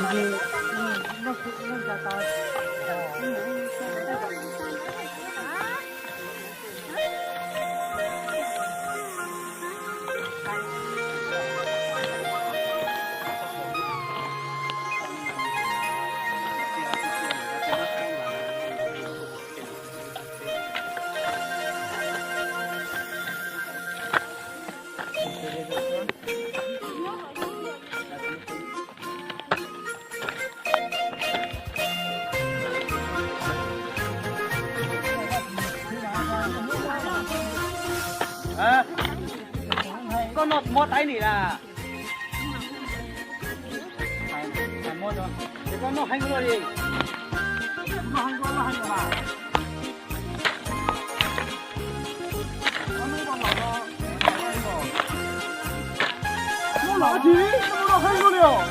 Koj noj mov taib nim na. Ces koj noj heev luaj li. Noj heev luaj, noj heev luaj mas. Noj los tsis, noj heev luaj li os.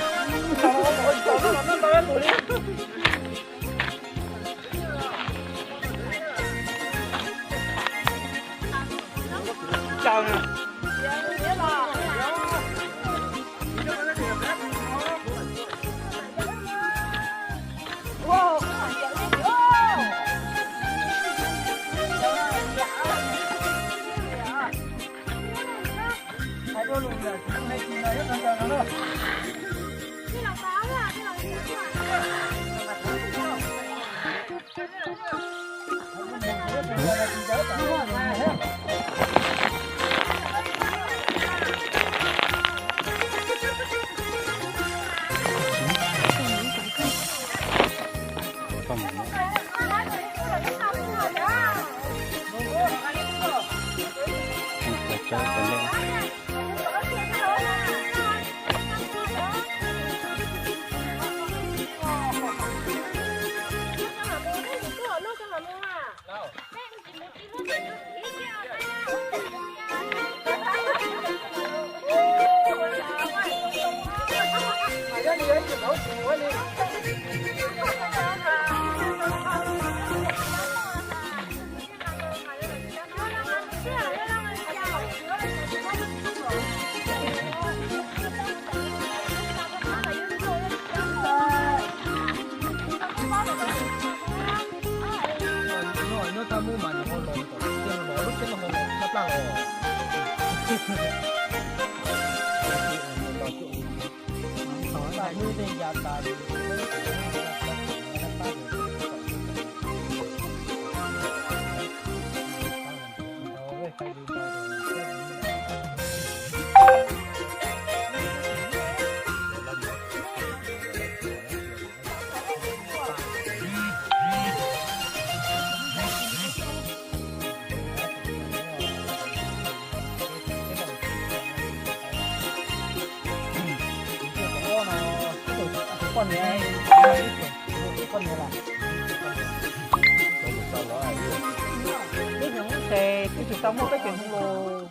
Peb xyoo ces twb tsis tau muaj peb ceg hmo los.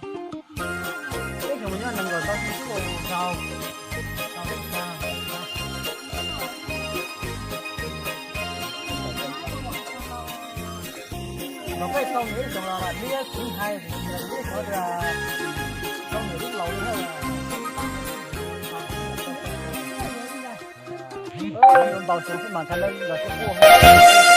Peb xyoo nyob nees nkaum tau xyoo xwb los. Los peb tau nws ib xyoo los liab txiv hais, liab xyoo tias tau nws lub laus li. Npaum xyoo xwb mas ntshai lawv los twb quaj.